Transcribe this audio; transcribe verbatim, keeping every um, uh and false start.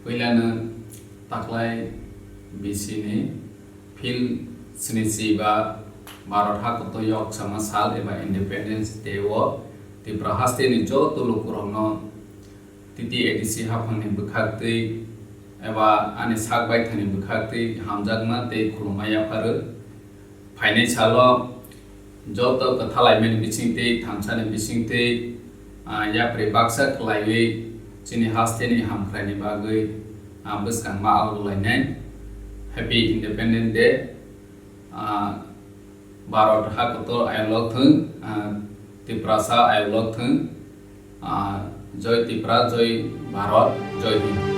Puilano taklai bisini phil snichi ba Bharat hakoto yoksama sal eba Independence Day o Tripura hasteni joto lukurokno T T A D C haphangni bwkhaktwi eba ani sak baithani bwkhaktwi hamjakma tei khulumma yapharwi. Phainai salo joto kwthalaimani bisingtwi, thansani bisingtwi, ah, yapri baksa khlaiwi chini hasteni hamkraini bagwi, ah, bwskangma algolainai. Happy Independence Day. Ah, Bharat hakotor ayolok thung, ah, Tiprasa ayolok thung, ah, Joy Tripura, Joy Bharat, Joy Hind.